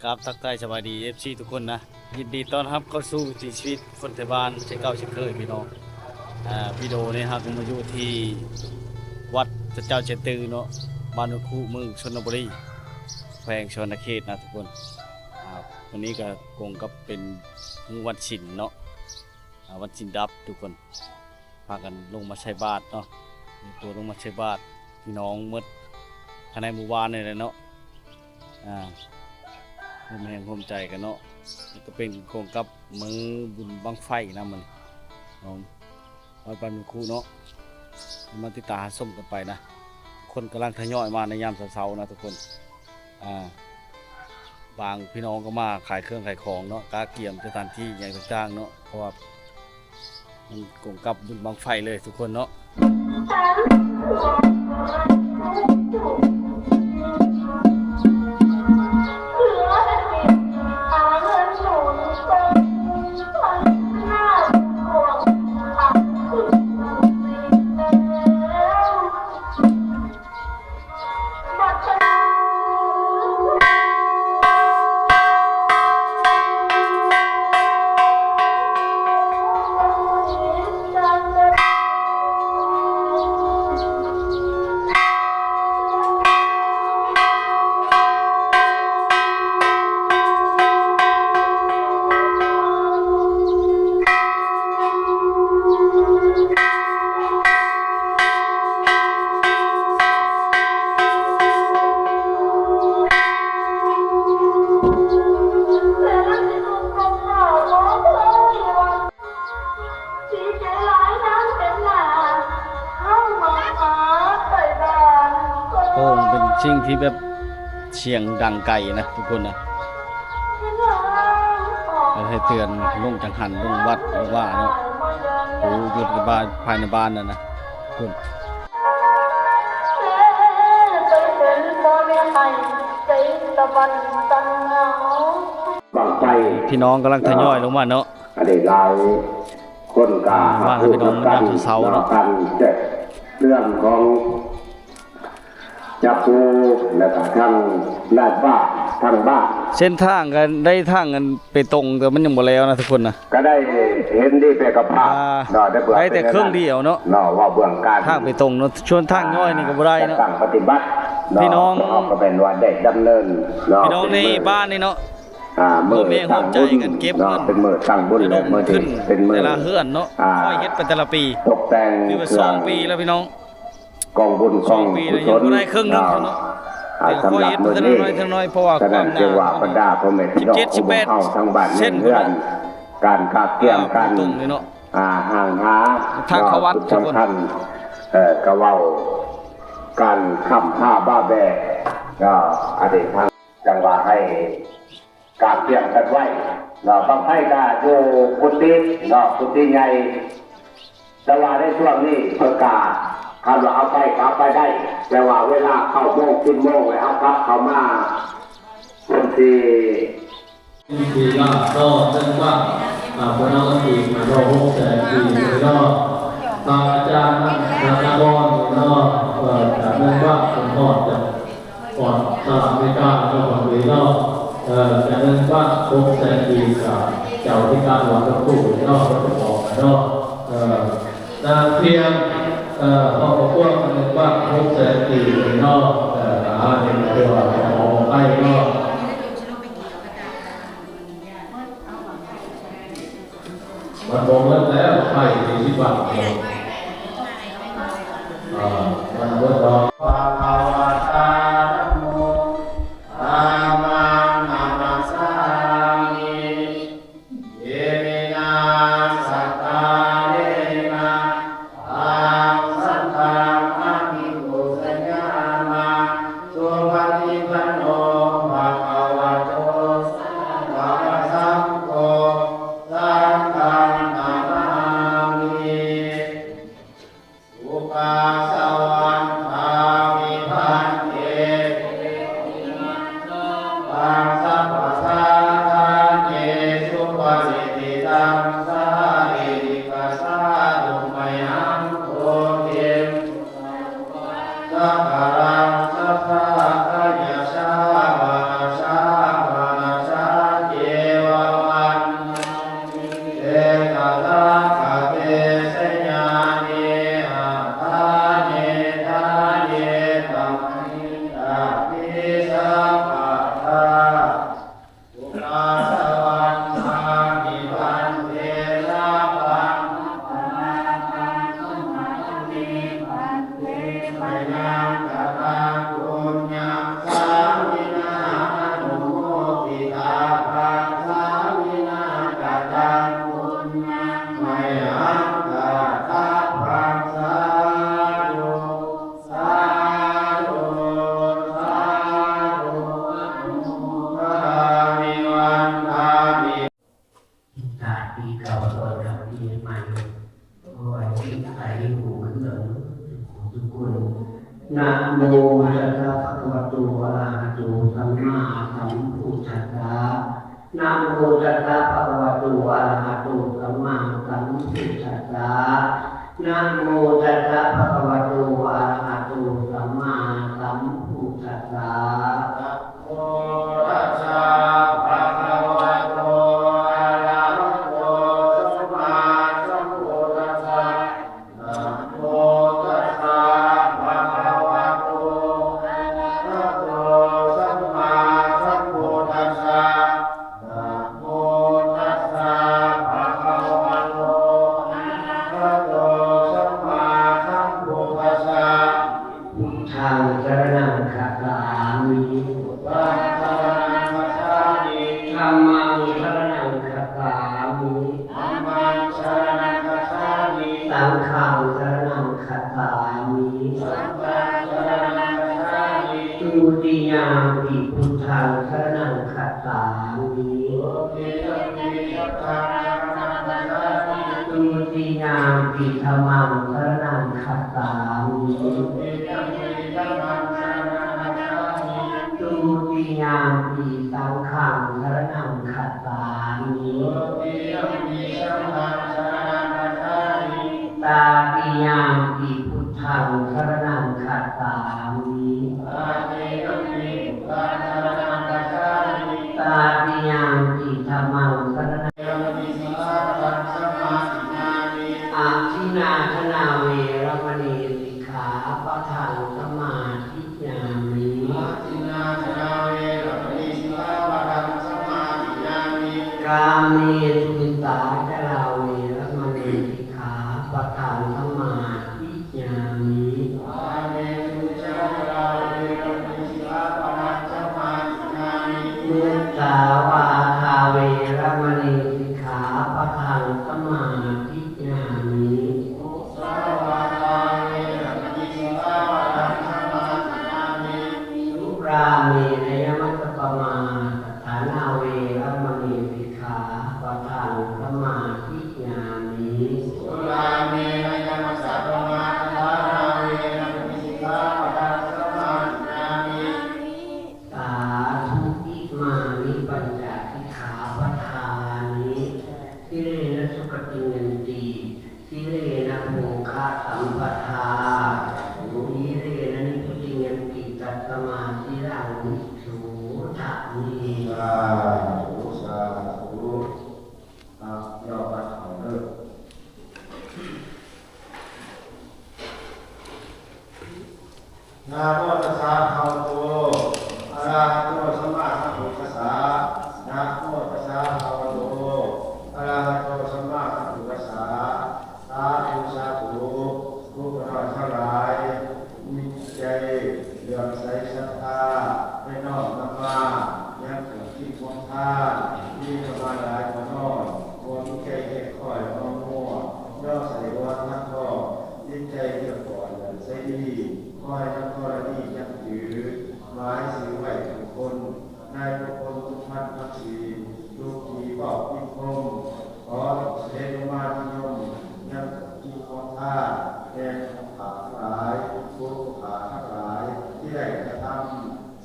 ຄັບ ທັກທາຍສະບາຍດີ ເອັຟຊີ ທຸກຄົນນະ ຍິນດີຕ້ອນຮັບເຂົ້າສູ່ວິຖີຊີວິດຄົນໄທບ້ານເຊັ່ນເກົ່າເຊັ່ນເຄີຍພີ່ນ້ອງ. ອາ ວິດີໂອນີ້ເຮົາກໍມາຢູ່ທີ່ວັດພະເຈົ້າເຈຍຕື້ເນາະ ບ້ານໂນນຄູ ເມືອງຊົນນະບູລີ ແຂວງສະຫວັນນະເຂດນະທຸກຄົນ. ອາ ມື້ນີ້ກໍກົງກັບເປັນມື້ວັນສິນເນາະ ອາ ວັນສິນດັບທຸກຄົນ ພາກັນລົງມາໃສ່ບາດເນາະ ເປັນຕົວລົງມາໃສ່ບາດ ພີ່ນ້ອງໝົດພາຍໃນໝູ່ບ້ານນີ້ແຫຼະເນາະ. ອາ ຮ່ວມແຮງຮ່ວມໃຈກັນເນາະ ແລ້ວກໍເປັນກົງກັບມື້ບຸນບັ້ງໄຟນຳ ມື້ນີ້ເນາະ ວັດບ້ານໂນນຄູເນາະ. ມາຕິດຕາມຮັບຊົມກັນໄປນະ ຄົນກຳລັງທະຍອຍມາໃນຍາມເຊົ້າໆນະທຸກຄົນ. ອາ ບາງພີ່ນ້ອງກໍມາຂາຍເຄື່ອງຂາຍຂອງເນາະ ກະກຽມສະຖານທີ່ຫຍັງຕ່າງໆເນາະ ເພາະວ່າມັນກົງກັບບຸນບັ້ງໄຟເລີຍທຸກຄົນເນາະ. ໂອ້ ມັນເປັນສິ່ງທີ່ແບບສຽງດັງໄກນະທຸກຄົນນະ ໃຫ້ເຕືອນລົງຈັງຫັນລົງວັດວ່າເນາະ ໂອ້ ຢູ່ໃນບ້ານ ພາຍໃນບ້ານນັ້ນນະ ພຸ້ນ. ບັ້ງໄຟ ພີ່ນ້ອງກຳລັງທະຍອຍລົງມາເນາະ ອັນນີ້ຫຼາຍຄົນກໍ ອ່າ ມາ ພີ່ນ້ອງ ມາຍາມເຊົ້າໆເນາະ ເນາະ ກັນແຕ່ເລື່ອງຂອງຈັບຜູ້ ແລ້ວກໍທາງດ້ານບ້ານ ທາງບ້ານ ເສັ້ນທາງກໍໄດ້ທາງອັນ ເປຕົງ ແຕ່ມັນຍັງບໍ່ແລ້ວນະທຸກຄົນນະ ກໍໄດ້ເຫັນດີໄປກັບພາບ ອ່າ ເນາະ ໄດ້ເບື້ອງ ໄດ້ແຕ່ເຄິ່ງດຽວເນາະ ເນາະ ເວົ້າເບື້ອງການ ທາງເປຕົງເນາະ ສ່ວນທາງຍ່ອຍນີ້ກໍບໍ່ໄດ້ເນາະ ຈັດຕັ້ງປະຕິບັດເນາະ ພີ່ນ້ອງ ເຮົາກໍແມ່ນວ່າໄດ້ດຳເນີນເນາະ ພີ່ນ້ອງໃນບ້ານນີ້ເນາະ ອ່າ ຮ່ວມແຮງຮ່ວມໃຈກັນເກັບເງິນ ເປັນມື້ຕັ້ງບຸນ ແລະ ມື້ນີ້ເປັນມື້ ແຕ່ລະເຮືອນເນາະ ອ່າ ຄ່ອຍເຮັດໄປແຕ່ລະປີ ຕົກແຕ່ງ ຖືວ່າສອງປີແລ້ວພີ່ນ້ອງ ກອງບຸນ ສອງປີແລ້ວ ກອງກຸສົນ ຍັງບໍ່ໄດ້ເຄິ່ງໜຶ່ງເນາະ ອ່າ ແຕ່ຄ່ອຍເຮັດໄປເທື່ອໜ້ອຍເທື່ອໜ້ອຍ ເພາະວ່າຄວາມໜາວ ສິບເຈັດ ສິບແປດເຊັນພຸ້ນເນາະ ການກະກຽມ ອ່າ ການ ອ່າ ຫ້າງຫາ ທາງເຂົ້າວັດ ສຳຄັນ ເອີ ກະເວົ້າການຄ້ຳພາບາແບ ກໍອະເດດທາງ ຈັ່ງວ່າໃຫ້ກະກຽມກັນໄວ້ເນາະ ບັ້ງໄຟກະຢູ່ກຸຕິເນາະ ກຸຕິໃຫຍ່ ແຕ່ວ່າໃນຊ່ວງນີ້ເພິ່ນກະ ຄັນວ່າເອົາໄປກໍເອົາໄປໄດ້ ແຕ່ວ່າເວລາເກົ້າໂມງ ສິບໂມງ ແລ້ວເອົາກັບເຂົ້າມາ ເພິ່ນຊິ ປີລະຕໍ່ໜຶ່ງບັ້ງ ອ່າ ເພິ່ນເອົາເງິນອີກ ຫ້າຮ້ອຍ ຫົກແສນກີບເນາະ ພະອາຈານນະຄອນເນາະ ເອີ ຈາກໜຶ່ງບັ້ງເພິ່ນຮອດຈາກ ອອກສະຫະລັດອາເມລິກາເນາະ ບາງທີເນາະ ເອີ ຈາກໜຶ່ງບັ້ງ ຫົກແສນກີບ ຈາກເຈົ້າທິການວັດພະຄູເນາະ ເພິ່ນຈະບອກເນາະ ເອີ ນາງພຽງ ເອີ ຄອບຄົວໜຶ່ງບັ້ງ ຫົກແສນກີບເນາະ ເອີ ອາຫານເປັນຕົວຂອງໄປເນາະ ມັນບໍ່ໝົດແລ້ວ ໄປສີ່ສິບບາດເດີ ເອີ ມັນບໍ່ໝົດດອກ ພະຄະວະຕາ ທຳໂມ ທຳມັງ ນະມັດສາມິ ເອມິນາ ສັກກາເລນະ ຕັງ ສັງຄັງ ອະພິປູຊະຍາມະ ສຸປະຕິປັນໂນ ພະຄະວະໂຕ ສາວະກະສັງໂຄ ສັງຄັງ ນະມາມິ ສຸປາສະວັນທາ ໃຫ້ຮູ້ເລື່ອງທຸກຄົນ. ນະໂມຕັດສະ ພະຄະວະໂຕ ອະລະຫະໂຕ ສຳມາສຳພຸດທັດສະ. ນະໂມຕັດສະ ພະຄະວະໂຕ ອະລະຫະໂຕ ສຳມາສຳພຸດທັດສະ. ນະໂມຕັດສະ ພະຄະວະໂຕ ອະລະຫະໂຕ ສຳມາສຳພຸດທັດສະ. ນະໂມຕັດສະ ພະຄະວະໂຕ ອະລະຫະໂຕ ສຳມາສຳພຸດທັດສະ. ນະໂມຕັດສະ ພະຄະວະໂຕ ອະລະຫະໂຕ ສຳມາສຳພຸດທັດສະ. ນະໂມຕັດສະ ພະຄະວະໂຕ ອະລະຫະໂຕ ສຳມາສຳພຸດທັດສະ. ພຸດທັງສະລະນັງຄັດສາມິ. ພຸດທັງສະລະນັງຄັດສາມິ. ທຳມັງສະລະນັງຄັດສາມິ. ທຳມັງສະລະນັງຄັດສາມິ. ສັງຄັງສະລະນັງຄັດສາມິ. ສັງຄັງສະລະນັງຄັດສາມິ. ទុຕິຍາມປິ ພຸດທັງສະລະນັງຄັດສາມິ. ທຸຕິຍາມປິ ທຳມັງສະລະນັງຄັດສາມິ. ທຸຕິຍາມປິ ທຳມັງສະລະນັງຄັດສາມິ. ທຸຕິຍາມປິ ທຳມັງສະລະນັງຄັດສາມິ. ທຸຕິຍາມປິ ສັງຄັງສະລະນັງຄັດສາມິ. ທຸຕິຍາມປິ ສັງຄັງສະລະນັງຄັດສາມິ. ຕາຕິຍາມປິ ພຸດທັງສະລະນັງຄັດສາມິ. ຕາຕິຍາມປິ ພຸດທັງສະລະນັງຄັດສາມິ. ຕາຕິຍາມປິ ທຳມັງສະລະນັງ ຍາມປິ ສິກຂາປະທັງ ສະມາທິຍາມິ. ອະທິນນາທານາ ເວລະມະນີ ສິກຂາປະທັງ ສະມາທິຍາມິ. ອະທິນນາທານາ ເວລະມະນີ ສິກຂາປະທັງ ສະມາທິຍາມິ. ກາເມສຸມິດສາຈາລາ ເວລະມະນີ ສິກຂາປະທັງ ສະມາທິຍາມິ. ກາເມສຸມິດສາຈາລາ ເວລະມະນີ ສິກຂາປະທັງ ສະມາທິຍາມິ. ມຸສາວາທາ ເວລະມະນີ ສິກຂາປະທັງ ສະມາທິຍາມິ. ສາວາທາ ເວລະມະນີ ສິກຂາປະທັງ ສະມາທິຍາມິ. ສຸລາເມລະຍະມັດຈະປະມາທະຖານາ ເວລະມະນີ ສິກຂາປະທັງ ສະມາທິຍາມິ. ສຸລາເມລະຍະມັດຈະປະມາທະຖານາ ເວລະມະນີ ສິກຂາປະທັງ ສະມາທິຍາມິ. ສາທຸ ອິມານິປັນຈະສິກຂາປະທານິ ຊີເລນະສຸຂະຕິງຍັນຕິ ຊີເລນະໂພຄະສຳປະທາ ຊີເລນະນິບພຸຕິງຍັນຕິ ຕັດສະມາຊີລັງວິໂສທະມິ. ສາທຸ ສາທຸ. ເອົາ ລອບບັດເອົາເດີ. ນະໂມຕັດສະ ພະຄະວະໂຕ ອະລະຫະໂຕ ສຳມາສຳພຸດທັດສະ. ນະໂມຕັດສະ ພະຄະວະໂຕ ອະລະຫະໂຕ ສຳມາສຳພຸດທັດສະ. ສາທຸ ສາທຸ. ພວກຂ້ານ້ອຍທັງຫຼາຍ ມີຈິດໃຈເຫຼື້ອມໃສສັດທາ ໄດ້ນ້ອມນຳມາຍັງເຖິງຈິດຂອງທ່ານ ມີປະມານຫຼາຍບໍ່ນ້ອຍ ບໍ່ມີໃຈແຫ້ງຄ້ອຍງໍງົວ ຍໍໃສ່ຫົວທັນທອງ ຈິດໃຈເກື້ອກ້ອນເຫຼື້ອມໃສດີ ຂໍໃຫ້ນຳທໍລະນີຍັງຖື ໝາຍຊື່ໄວ້ທຸກຄົນ ໃນພວກຄົນທຸກພັນທັງສິ້ນ ທຸກທີ່ເວົ້າຜິດຄົມ ຂໍຈົ່ງສະເດັດລົງມານິຍົມຍັງຈິດຂອງທ່ານ ແດ່ພວກຂ້າທັງຫຼາຍ ພວກຂ້າທັງຫຼາຍທີ່ໄດ້ກະທຳ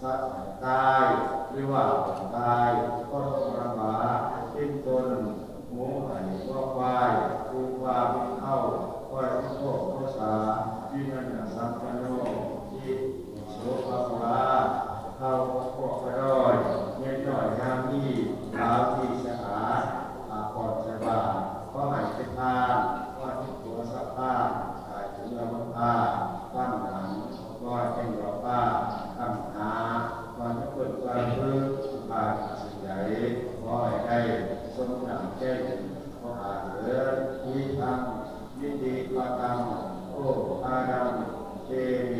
ສັດໃຫ້ຕາຍ ຫຼືວ່າຕ້ອງຕາຍ ກໍທຸກລຳບາກ ເປັນຕົ້ນ ໝູໄກ່ງົວຄວາຍ ປູປາເປັນເອົາ ຄອຍໂພໂພສາ ວິມານະສັມປັນໂນ ອິຕິປິໂສພະຄະວາ ເຮົາພວກກະດອຍ ເມັດນ້ອຍຍາມີ ລາວທີ່ສະອາດ ອາກອນໃສ່ບາດ ຂໍໃຫ້ເປັນທານ ຂໍໃຫ້ເປັນຕົວສະພານ ກາຍເປັນເມືອບັງພາ ຕາມໜັງ ບໍ່ໃຫ້ເປັນດອກຟ້າ ຕາມຫາ ຂໍໃຫ້ເພິ່ນກະພຶກ ຜ່ານສິ່ງໃດ ຂໍໃຫ້ໄດ້ສົມດັ່ງໃຈ ຂໍອາເທີນ ອິທັງ ນິຕິປະຕັງ ໂອພະນັງ ເຕມິ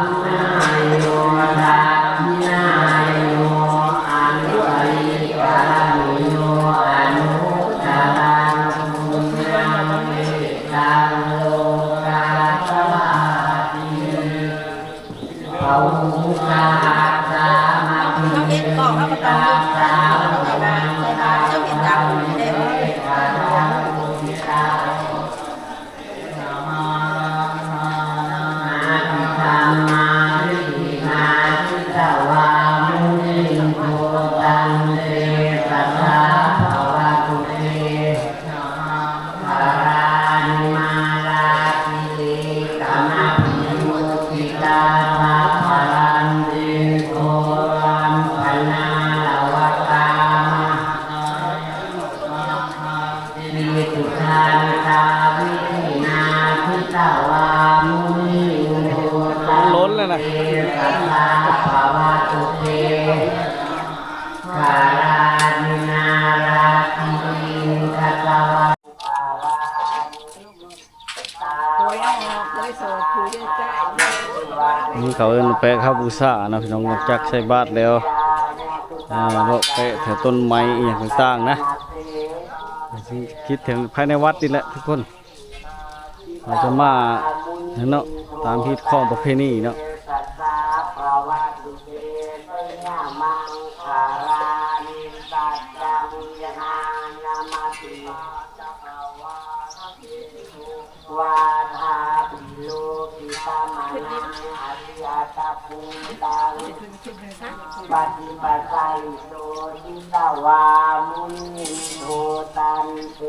ປັນນາໂຍ ທັກຂິນາຍະໂຍ ອະນຸສາລີກະລະນີໂຍ ອະນຸດຕະລັງ ປຸນຍັງ ເມຕຕັງ ໂລກາສະຫະຕິ ເຮົາເຮັດກອງ ເຮົາກໍຕ້ອງມີກອງ ເຮົາກໍຕ້ອງໃສ່ບາດ ໃສ່ບາດ ເຈົ້າເຮັດແລ້ວ ລົ້ນແລ້ວນະ. ນີ້ເຂົາເອີ້ນແປະເຂົ້າບູຊາເນາະພີ່ນ້ອງ, ນອກຈາກໃສ່ບາດແລ້ວ ເອີ ເລາະແປະແຖວຕົ້ນໄມ້ອີ່ຫຍັງຕ່າງໆນະ, ຄິດເຖິງພາຍໃນວັດນີ້ແຫຼະທຸກຄົນ. ເຮົາຈະມາເນາະ ຕາມຮີດຄອງປະເພນີເນາະ. ວາທາພິໂລກິຕະມະນັງ ອະລິຍະຕະພູຕັງ ປະຕິປັດສາລິໂຕ ຈິດຕະວາມຸນິນໂທ ຕັນເຕ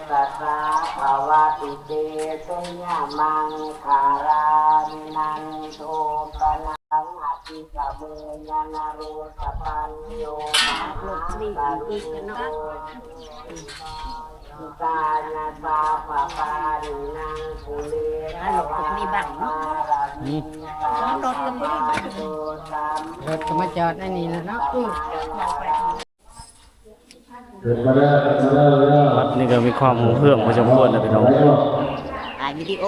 ຊະສາ ພະວະຕຸເຕ ໄຊຍະມັງຄະລານິ ນັນໂທປະນາລັງ ອະພິສະເມຍະນະໂຣຕະປັນໂຍ ມະຫາກາໂຕ ອືມ ລົດກໍມາຈອດອັນນີ້ແລ້ວເນາະ. ວັດນີ້ກໍມີຄວາມຮຸ່ງເຮືອງພໍສົມຄວນນະພີ່ນ້ອງ,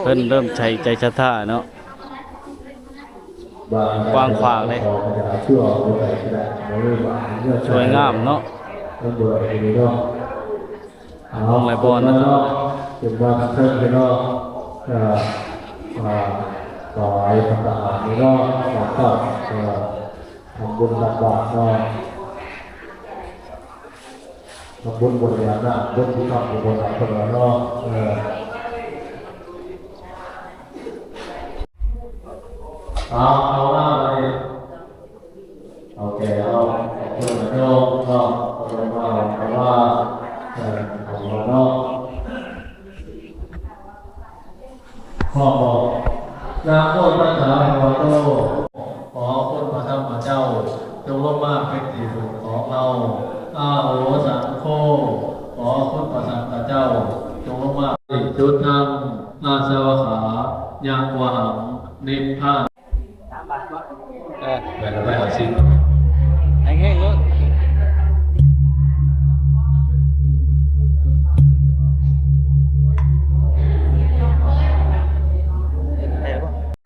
ເພິ່ນເລີ່ມໃສ່ໃຈສັດທາເນາະ. ກວ້າງຂວາງເດ້ ສວຍງາມເນາະ ຫຼາຍບ່ອນນະ. ເປັນວັດເພິ່ນເນາະ ເອີ ຖວາຍພັດຕາຫານເນາະ ທຳບຸນຕັກບາດເນາະ. ທຳບຸນບົນຍານະ ບຸນທີ່ທຳບຸນເພິ່ນເນາະ. ເອີ ເອົາ ເອົາມາບາດນີ້ ເອົາແກ່ເອົາ ເອົາເພິ່ນມາໂຍມເນາະ ເພິ່ນມາເອົາ ເອົາວ່າ ເອີ ເອົາເນາະ. ຂໍບອກ ນະໂມຕັດສະ ພະຄະວະໂຕ ຂໍຄຸນພະທຳມະເຈົ້າ ຈົ່ງລົງມາເປັນທີ່ສຸດຂອງເຮົາ. ອາໂຫສັງໂຄ ຂໍຄຸນພະສັງຄະເຈົ້າ ຈົ່ງລົງມາ. ຈຸດທຳ ອາສະວະຂາ ຍັງວະຫັງ ນິບພານ. ເອີ ໄປແລ້ວ ໄປຫາຊິງ ແຮງໆໂລດ.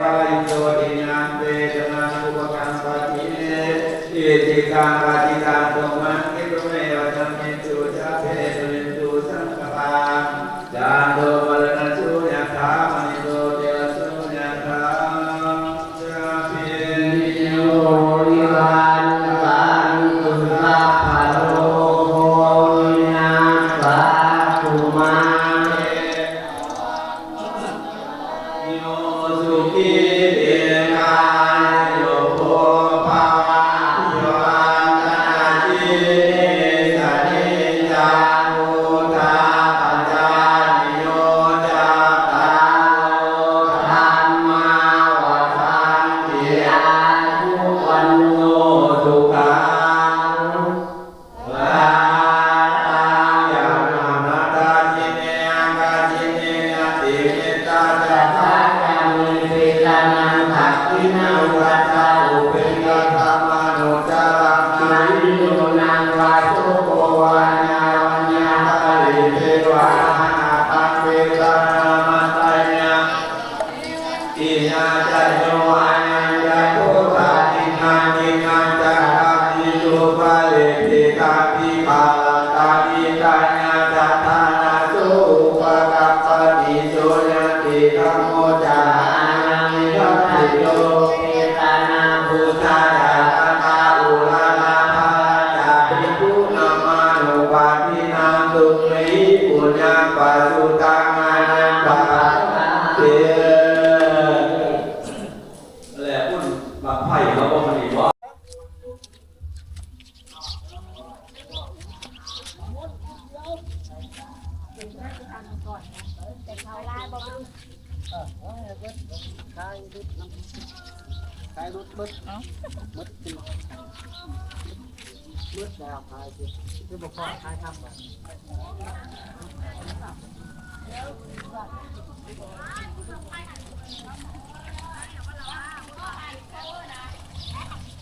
ກາຍໂຍ ຕິນນາເປຕະນັງ ອຸປະກັມປະຕິ ອິດທິຕັງ ປັດຖິຕັງ ທຸມມັງ ຄິປະເມວະ ສະມິນຕຸ ສັບເພ ສະມິນຕຸ ສັງກະປັງ ຈັນໂທ ປະລະນະໂສ ຍະຖາ ມະນີ ໂຊຕິລະໂສ ຍະຖາ ສະເພ ວິໂຍ ວິວັດທັນຕຸ ສັບພະໂລໂຄ ວິນັດສະຕຸ ມາເຕ ໂຍ ສຸຂີ ດີກາຍຸໂກ ພະວະ ອາຍຸ ວັນນະ ອາຊີ ເອີ ເອົາໃຫ້ເບິດ ຂາຍຫຼຸດນຳ ຂາຍຫຼຸດເບິດ ເອົາ ເບິດ ເບິດແລ້ວຂາຍຊິ ຄືບໍ່ພໍຂາຍທຳບາດ. ເ